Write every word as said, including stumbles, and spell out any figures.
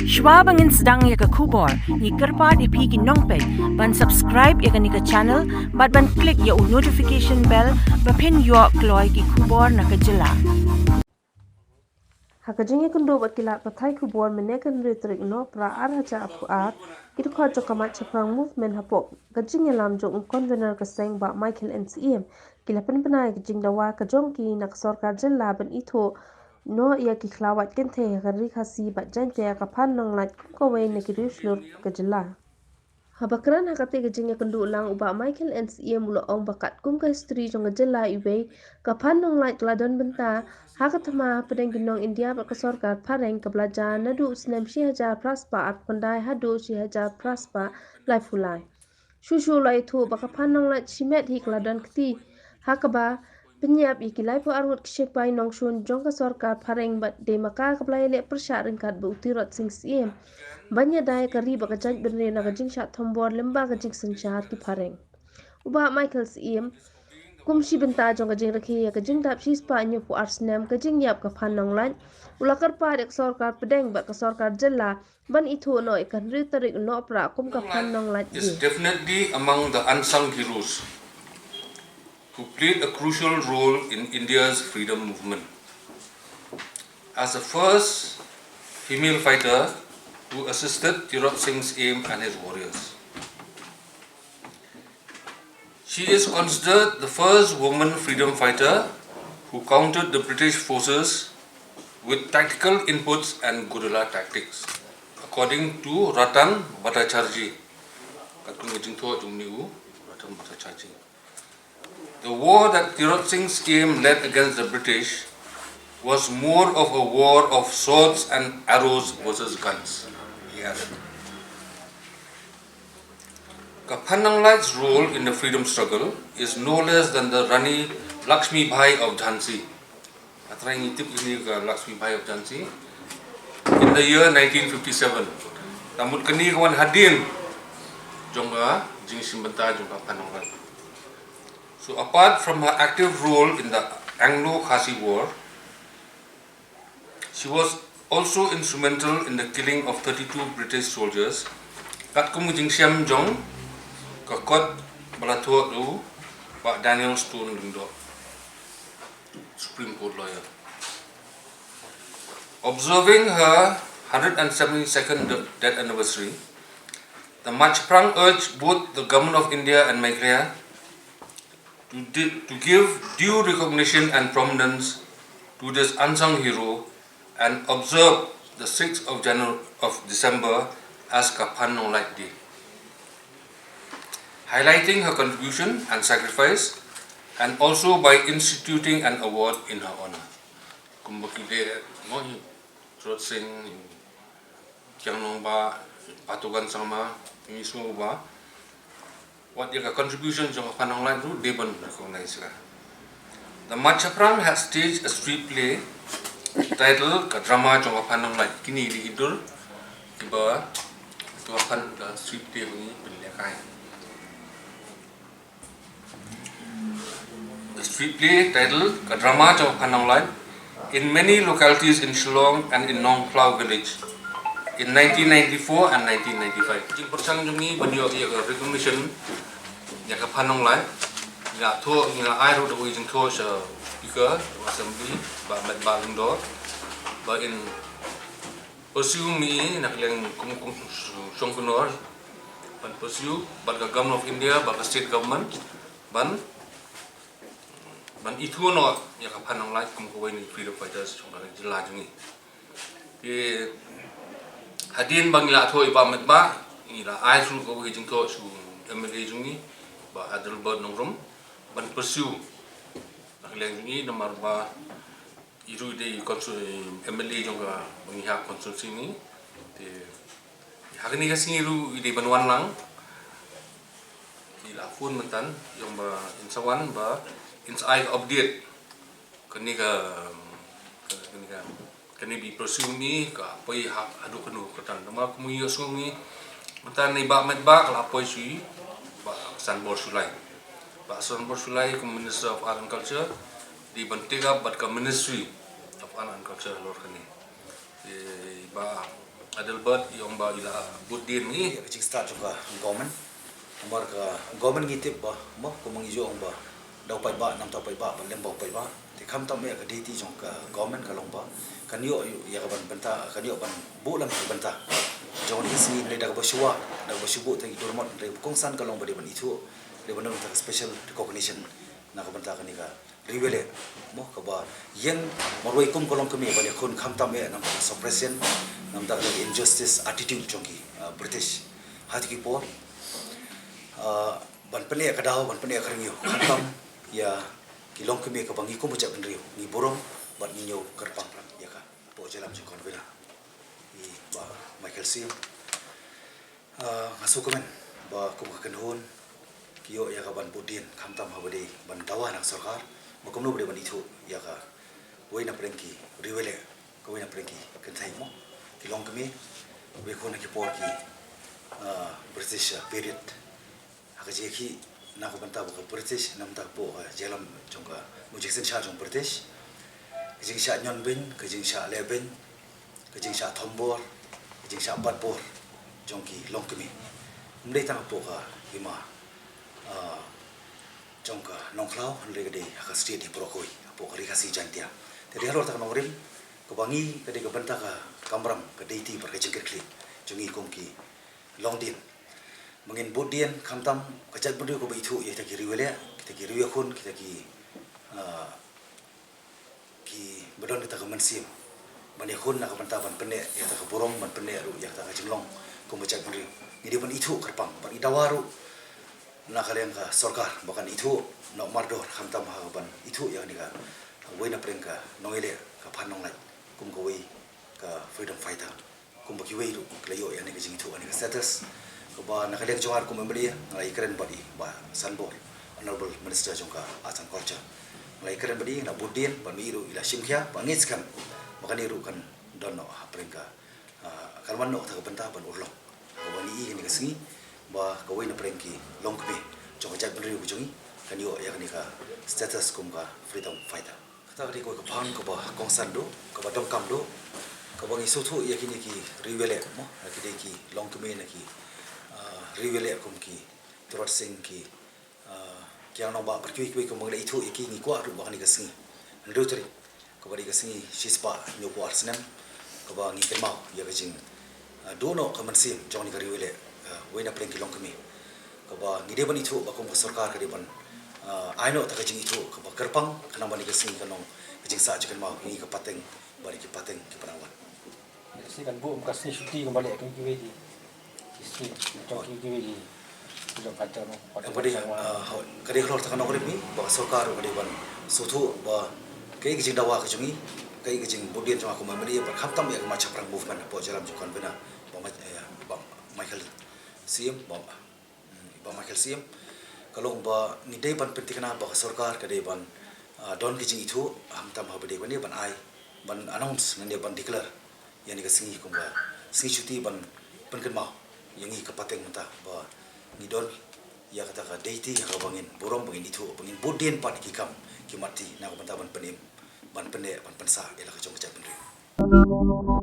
Shwa ba ngin sdang ïa ka khubor, ngi kyrpad ïa phi ki nongpeit ban subscribe ïa kane ka channel bad ban click ïa u notification bell ba phin ïoh kloi ki khubor na ka jylla. Ha ka jingïakynduh bad ki lad pathai khubor mynne ka hynriew tarik Nohprah ar hajar arphew ar, ki dkhot jong ka Mait Shaphrang Movement hapoh ka jingïalam jong u convener ka seng Bah Michael N Syiem, ki la pynbna ïa ka jingdawa ka jong ki na ka sorkar jylla ban ithuh noh ïa ki khlawait kynthei ha ka Ri Khasi bad Jaiñtia ka Phan Nonglait kum kawei na ki riewshlur ka jylla. Haba kren ha katei ka jingïakynduh lang, u Bah Michael N Syiem u la ong ba katkum ka history jong ka jylla iwei, ka Phan Nonglait ka la don bynta ha ka thma hapdeng ki nong India bad ka sorkar phareng, kaba la jia naduh u snem shi hajar phra spah arphew khyndai haduh shi hajar phra spah laiphew lai. Shuh shuh la ithuh ba ka Phan Nonglait shimet hi ka la don kti ha kaba pynïap ïa ki laiphew ar ngut ki shipai nongshun jong ka sorkar phareng bad dei ma ka kaba la ïaleh pyrshah ryngkat bad u Tirot Sing Syiem ban ïada ïa ka ri bad ka jaitbynriew na ka jingshah thombor lyngba ka jingsynshar ki phareng. U Bah Michael Syiem, kum shi bynta jong ka jingrakhe ïa ka jingdap shispah hynñiewphew ar snem ka jingïap ka Phan Nonglait, u la kyrpad ïa ka sorkar pdeng bad ka sorkar jylla ban ithuh noh ïa ka hynriew tarik Nohprah kum ka Phan Nonglait Day. Is definitely among the unsung heroes who played a crucial role in India's freedom movement. As the first female fighter who assisted Tirot Sing Syiem and his warriors, she is considered the first woman freedom fighter who countered the British forces with tactical inputs and guerrilla tactics, according to Ratan Bhattacharjee. Katkum ka jingthoh jong une u Ratan Bhattacharjee. The war that Tirot Sing Syiem led against the British was more of a war of swords and arrows versus guns, he added. Ka Phan Nonglait's role in the freedom struggle is no less than the Rani Lakshmi Bai of Jhansi. Hynrei ngi tip ïa kane ka Lakshmi Bai of Jhansi in the year nineteen fifty-seven. Te mut kane ka wan hadien jong ka jingshim bynta jong ka Phan Nonglait. So apart from her active role in the Anglo-Khasi War, she was also instrumental in the killing of thirty-two British soldiers. Katkum ka jingshem jong ka kot ba la thoh da u Bah Daniel Stone Lyngdoh, Supreme Court lawyer. Observing her hundred and seventy-second de-, death anniversary, the Mait Shaphrang urged both the Government of India and Meghalaya to di-, to give due recognition and prominence to this unsung hero and observe the sixth of January, of December as ka Phan Nonglait Day, highlighting her contribution and sacrifice, and also by instituting an award in her honor. Kumba ki leh, mo, hi Tirot Sing, Kiang Nangbah, Patogan Sangma, ngi sngew ba wat ïa ka contribution jong ka Phan Nonglait ruh dei ban recognize ka. The Mait Shaphrang had staged a street play titled Ka Drama jong ka Phan Nonglait. Kine dei ki dur kiba, kiba phan ka street play ba ngi pynlehkai. The street play titled Ka Drama jong ka Phan Nonglait in many localities in Shillong and in Nongplaw village in nineteen ninety-four and nineteen ninety-five. Jingpyrshang jong ngi ban ïoh ïa ka recognition ïa ka Phan Nonglait, ngi la thoh, ngi la ai ruh da ka jingthoh sha Speaker Assembly, Bah Metbah Lyngdoh, ba in pursue mi na ka liang kum, kum shongknor ban pursue bad ka Government of India bad ka State Government ban, ban ithuh noh ïa ka Phan Nonglait kum kawei na ki freedom fighters jong ka jylla jong ngi. Te hadien ba ngi la thoh ïa Bah Metbah, ngi la ai ruh kawei ka jingthoh sha u M L A jong ngi, Bah Adelbert Nongrum, ban pursue na ka liang jong ngi namar ba i ruh i dei consul, M L A jong ka Byrnihat constituency ni. Te ha kane ka sngi ruh i dei ban wan lang. I la phone mynta ïa u ba in sa wan ba in sa ai ka update kane ka, kane ka, kane ba i pursue mi ka poi ha, haduh kano katan. Namar kum ngi ïohsngew ngi mynta i Bah Metbah ka la poi sha i Bah Sanbor Shullai. Bah Sanbor Shullai kum Minister of Art and Culture, dei ban take up bad ka Ministry of Art and Culture halor kane. Te i Bah Adelbert i ong ba i la bud dien ngi. Ka jingstad jong ka government. Namar ka government ngi tip ba mo kumba ngi ju ong ba daw paidbah namar daw paidbah ba lem ba paidbah. Te khamtam ïa ka duty jong ka government ka long ba kan ïoh ïa ka ban bynta, kan ïoh ban buh lem ka bynta jong ka sngi. Hynrei da kaba shuwa, da kaba shu buh tang i dur mot, hynrei ba kongsan ka long ba dei ban ithuh, dei ban don ka special recognition na ka bynta kane ka Riwïaleh mo kaba ïeng marwei kum ka longkmie ban ïakhun khamtam eh namar ka suppression, namar ka injustice attitude jong ki, ah, British. Ha kito ki por, ah, ban pyneh ka daw, ban pyneh ka rngiew khamtam ïa ki longkmie kaba ngi kum ka jaitbynriew ngi burom bad ngi ñiew kyrpang ïa ka. Hapoh jingïalam jong ka convener i Bah Michael Syiem. Ah, nga sngewkmen ba kum ka kynhun ki ïoh ïa ka ban bud dien khamtam haba dei ban dawa na ka sorkar ba kumno ba dei ban ithuh ïa kawei na pdeng ki riwïaleh, kawei na pdeng ki kynthei mo, ki longkmie, kaba ïakhun ha ki por ki, ah, British, ah, period. Ha ka jingïakhih na ka bynta ba ka British, na ka bynta hapoh ka jingïalam jong ka, u jingsynshar jong British, ka jingshah ñion beiñ, ka jingshah leh beiñ, ka jingshah thombor, ka jingshah batbor jong ki longkmie. Ym dei tang hapoh ka hima, ah, jong ka Nongkhlaw, hynrei ka dei ha ka state hi baroh kawei, hapoh ka Ri Khasi Jaiñtia. Te dei halor kata ka nongrim kaba ngi, ka dei ka bynta ka kamram, ka duty bad ka jingkitkhlieh jong ngi kum ki longdien ba ngin bud dien khamtam ka jaitbynriew kaba ithuh ïa kita ki riwïaleh, kita ki riewïakhun, kita ki, ah, kiba don kata ka mynsiem ban ïakhun na ka bynta ban pyneh ïa kata ka burom, ban pyneh ruh ïa kata ka jinglong kum ka jaitbynriew. Ngi dei ban ithuh kyrpang, ban i dawa ruh na ka liang ka sorkar ba kan ithuh noh mardor khamtam ha ka ban ithuh ïa kane kawei na pdeng ka nongïaleh, ka Phan Nonglait, kum kawei ka freedom fighter. Kumba kiwei ruh ki la ïoh ïa kane ka jingithuh, ïa kane ka status. Kaba na ka liang jong nga kum M L A nga la ïakren bad i Bah Sanbor, Honorable Minister jong ka Arts and Culture. Nga la ïakren bad i, nga la bud dien, bad ma i ruh i la shim khia, ba ngeit skhem ba kane ruh kan don noh ha pdeng ka, ah, kan wan noh kata ka bynta ban urlong. Kaba ngi i kane ka sngi ba kawei na pdeng ki longkmie jong ka jaitbynriew ka jong ngi kan ïoh ïa kane ka status kum ka freedom fighter. Kata ka dei kawei ka bhang kaba kongsan duh, kaba donkam duh, kaba ngi sngewthuh ïa kine ki riwïaleh mo, na ki dei ki longkmie, na ki, ah, riwïaleh kum ki Tirot Sing, ki, ah, Kiang Nangbah, bad kiwei kiwei kumba ngi la ithuh ïa ki, ngi kwah ruh ba kane ka sngi. Hynriew tarik, kaba dei ka sngi shispah hynñiewphew ar snem, kaba ngi kynmaw ïa ka jing, ah, duh noh ka mynsiem jong kane ka riwïaleh, ah, wei na pdeng ki longkmie. Kaba ngi dei ban ithuh ba kum ka sorkar ka dei ban, ah, ai noh kata ka jingithuh kaba kyrpang, khnang ba kane ka sngi kan long ka jingsah jingkynmaw ïa ngi ka pateng bad ïa ki pateng kiba nang wan. Ka sngi kan buh kum ka sngi shuti kumba leh kum kiwei ki, ki sngi jong ki, kiwei ki freedom fighter mo. Ym, ka dei, ah, ka dei halor kata ka nongrim hi ba ka sorkar ka dei ban sngewthuh ba kaei ka jingdawa ka jong ngi, kaei ka jingbud dien jong nga kum M L A, bad khamtam ïa ka Machaphrang Movement hapoh jingïalam jong ka convener Bah Ma-, eh, Bah Michael Syiem, Bah, hmm, Bah Michael Syiem. Ka long ba ngi dei ban pynthikna ba ka sorkar ka dei ban, ah, don ka jingithuh, khamtam haba dei ban, ban ai, ban announce, ne ban declare ïa kane ka sngi kum ka sngi shuti ban pynkynmaw ïa ngi ka pateng mynta ba ngi don ïa kata ka duty ha kaba ngin burom, ba ngin ithuh, ba ngin bud dien pat ki kam ki mat ti na ka bynta ban pynim, ban pynneh, ban pynsah ïa la ka jong ka jaitbynriew.